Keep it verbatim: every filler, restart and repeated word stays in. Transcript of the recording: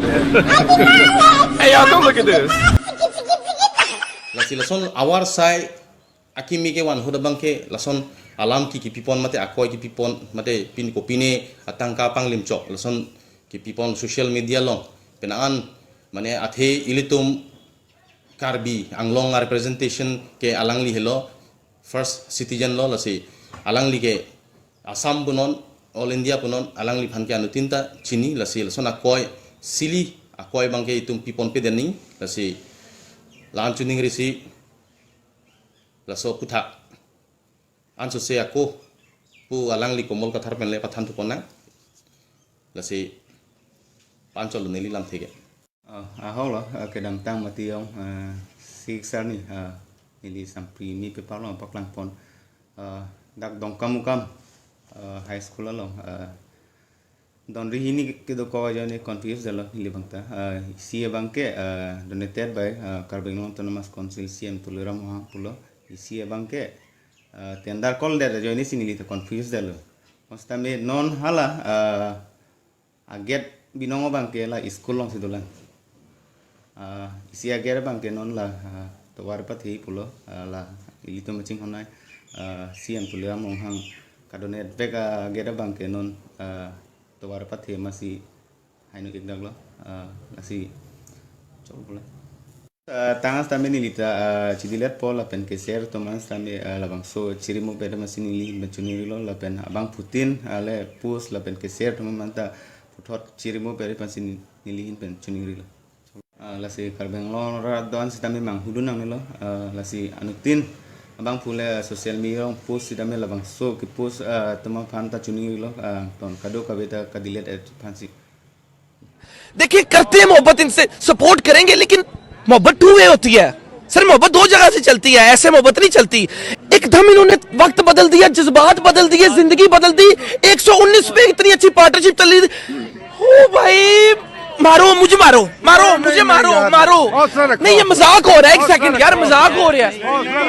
Hey, y'all, come look at this. Lasi lason ahavar asai akimi ke van ahut abang ke lason alam ke kipipon mate akoi kipipon mate pin kopine atangka panglim chok lason kipipon social media along. Penang an mane athe ilitum Karbi Anglong representation ke alangli helo, first citizen lo, lasi alangli ke Assam punon, All India punon, alangliphan ke anuttin ta chini, lasi lason akoi sili akoi abang ke itum piponpe dening, lasi la-an choningri si laso aputhak ansose ako pu alangli Komol Kathar pen le pathan thuponang. Lasi panchol neli lamthe ke. Ah, ahok lo, ah, kedamtang mati ong, ah, six arni, ah, neli Sampri Meme Paper along paklangpon, ah, dak Dongkamukam, ah, High School along, ah, don rihini kedo ko ajoine confuse detlo neli abang ta. Ah, isi abang ke, ah, donated by, ah, Karbi Anglong Autonomous Council C E M Tuliram Ronghang pulo. Isi abang ke, ah, tender call det ajoine si neli ta confuse detlo. Setame non hala, ah, agate binong abang ke la school alongsi dolang. Ah, isi agate abang ke non la, ah, tovar pathe pulo, ah, la ilitum machinghon ai, ah, C E M Tuliram Ronghang kadonate vek agate abang ke non, ah, tovar pathe amatsi hingno ik daklo, ah, lasi chok pulo. Ah, tangka setame neli ta, ah, chidiletpo lapen keser atum an setame, ah, labangso chirimo pen amatsi neli pen choningrilo lapen abangphutin, ah, le post lapen keser atum an ta puthot chirimo pen amatsi neli ahin pen choningrilo. Ah, lasi Karbi Anglong arat do-an setame manghudun nangnelo, ah, lasi anuttin abangphu le social media along post setame labangso kepost, ah, atum aphan ta choningrilo, ah, ton kadokave ta kadelete aphansi. देखिए, करते हैं मोहब्बत, इनसे सपोर्ट करेंगे, लेकिन मोहब्बत two way होती है सर। मोहब्बत दो जगह से चलती है, ऐसे मोहब्बत नहीं चलती। एकदम इन्होंने वक्त बदल दिया, जज्बात बदल दिए, जिंदगी बदल दी। एक सौ उन्नीस पे इतनी अच्छी पार्टनरशिप चल रही थी। ओ भाई, मारो मुझे, मारो, मारो नहीं, मुझे, नहीं, मारो, यार। मारो। हौसला रखो, नहीं, ये हौसला। मजाक हो रहा है, एक हौसला सेकंड यार, रखो। मजाक हो रहा है। हौसला